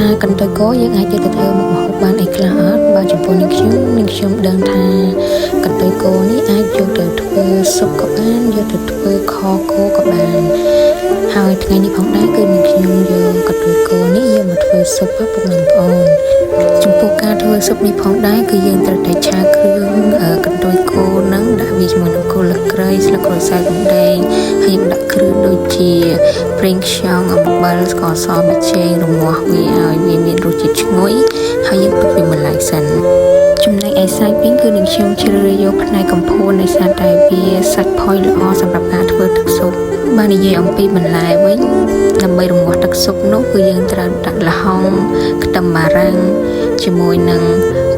ថាកន្ទុយគោយើងអាចយកទៅធ្វើមុខម្ហូបបានអីខ្លះអត់បើចំពោះនាងខ្ញុំនាងខ្ញុំដឹងថាកន្ទុយគោនេះអាចយកទៅធ្វើស៊ុបក៏បានយកទៅធ្វើខគោក៏បានហើយថ្ងៃនេះផងដែរគឺនាងខ្ញុំយកកន្ទុយគោនេះយកមកធ្វើស៊ុបពុកម៉ែបងប្អូនចំពោះការធ្វើស៊ុបនេះផងដែរគឺយើងត្រូវតែឆាគ្រឿងកន្ទុយគោនឹងដាក់វាជាមួយនឹងគល់ស្លឹកគ្រៃស្លឹកក្រូចសើចរំដែងហើយយើងដាក់គ្រឿងដូចជាប្រេងខ្យងអំបិលស្ករសប៊ីចេងរងាស់វាឲ្យវាមានរសជាតិឈ្ងុយហើយយើងទុកវាមួយឡែកសិនចំណែកឯសាច់វិញគឺនឹងខ្ញុំជ្រើសរើសយកផ្នែកកំភួនដោយសារតែវាសាច់ផុយល្អសម្រាប់ការធ្វើទឹកស៊ុបបើនិយាយអំពីបន្លែវិញដើម្បីរងាស់ទឹកស៊ុបនោះគឺយើងត្រូវដាក់ល្ហុងខ្ទឹមបារាំងជាមួយនឹង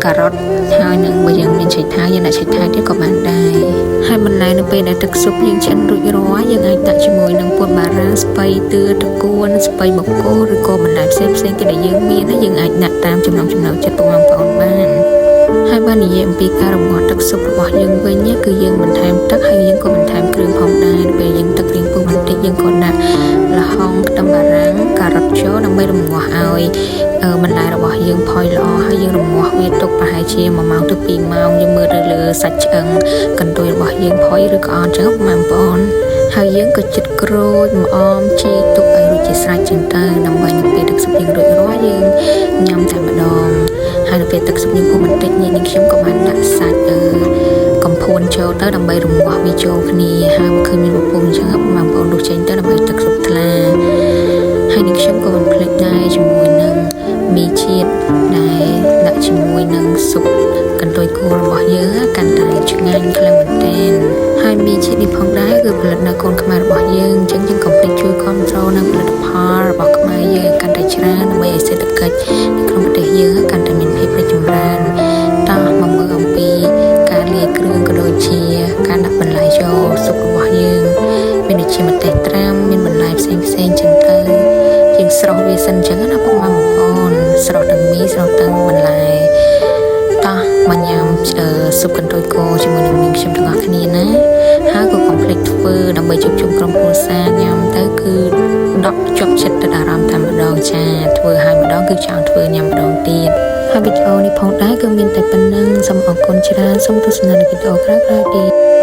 ការ៉ុតហើយនឹងបើយើងមានឆៃថាវយើងដាក់ឆៃថាវទៀតក៏បានដែរហើយបន្លែនៅពេលដែលទឹកស៊ុបយើងឆ្អិនរួចរាល់យើងអាចដាក់ជាមួយនឹងពោតបារាំងស្ពៃទឿត្រកួនស្ពៃបកគោឬក៏បន្លែផ្សេងផ្សេងទៀតដែលយើងមានណាយើងអាចដាក់តាមចំណង់ចំណូលចិត្តបងប្អូនបានហើយបើនិយាយអំពីការរំងាស់ទឹកស៊ុបរបស់យើងវិញគឺយើងបន្ថែមទឹកហើយយើងក៏បន្ថែមគ្រឿងផងដែរពេលយើងទឹករៀងពុះបន្តិចយើងក៏ដាក់ល្ហុងខ្ទឹមបារាំងការ៉ុតចូលដើម្បីរំងាស់ឲ្យបន្លែរបស់យើងផុយល្អហើយយើងរំងាស់វាទុកប្រហែលជា1ម៉ោងទៅ2ម៉ោងយើងមើលទៅលើសាច់ឆ្អឹងកន្ទុយរបស់យើងផុយឬក៏អត់ចឹងបងប្អូនហើយយើងក៏ចិត្តក្រូចម្អមជីទុកឲ្យរួចជាស្រេចចឹងទៅដើម្បីនៅពេលទឹកស៊ុបយើងរួចរាល់យើងញ៉ាំតែម្ដងហើយនៅពេលទឹកស៊ុបយើងពុះបន្តិចនេះនាងខ្ញុំក៏បានដាក់សាច់កំភួនចូលទៅដើម្បីរំងាស់វាចូលគ្នាហើយមកឃើញមានពពុះអញ្ចឹងបងប្អូនលុះចេញទៅដើម្បីទឹកស៊ុបថ្លាហើយនាងខ្ញុំក៏មិនភ្លេចដែរជាមួយនឹងមីជាតិដែលដាក់ជាមួយនឹងស៊ុបកន្ទុយគោរបស់យើងកាន់តែឆ្ងាញ់ខ្លាំងមែនទែនហើយមីជាតិនេះផងដែរគឺផលិតនៅកូនខ្មែររបស់យើងអញ្ចឹងយើងកុំភ្លេចជួយគាំទ្រនៅផលិតផលរបស់ខ្មែរយើងកាន់តែច្រើនដើម្បីឲ្យសេដ្ឋកិច្ចនៅក្នុងប្រទេសយើងកាន់តែមានភាពរីកចម្រើនតោះមកមើលអំពីការលាយគ្រឿងក៏ដូចជាការដាក់បន្លែចូលស៊ុបរបស់យើងមានដូចជាម្ទេសត្រាំមានបន្លែផ្សេងផ្សេងចឹងទៅយើងស្រុះវាសិនចឹងណាពុកម៉ែបងប្អូនស្រុះទាំងមីស្រុះទាំងបន្លែតោះមកញ៉ាំស៊ុបកន្ទុយគោជាមួយនឹងនាងខ្ញុំទាំងអស់គ្នាណាហើយក៏កុំភ្លេចធ្វើដើម្បីជួបជុំក្រុមគ្រួសារញ៉ាំទៅគឺដក់ជាប់ចិត្តទៅអារម្មណ៍តែម្ដងចាធ្វើឲ្យម្ដងគឺចង់ធ្វើញ៉ាំម្ដងទៀតហើយវីដេអូនេះផងដែរគឺមានតែប៉ុណ្ណឹងសូមអរគុណច្រើនសូមទស្សនានៅវីដេអូក្រោយៗទៀត។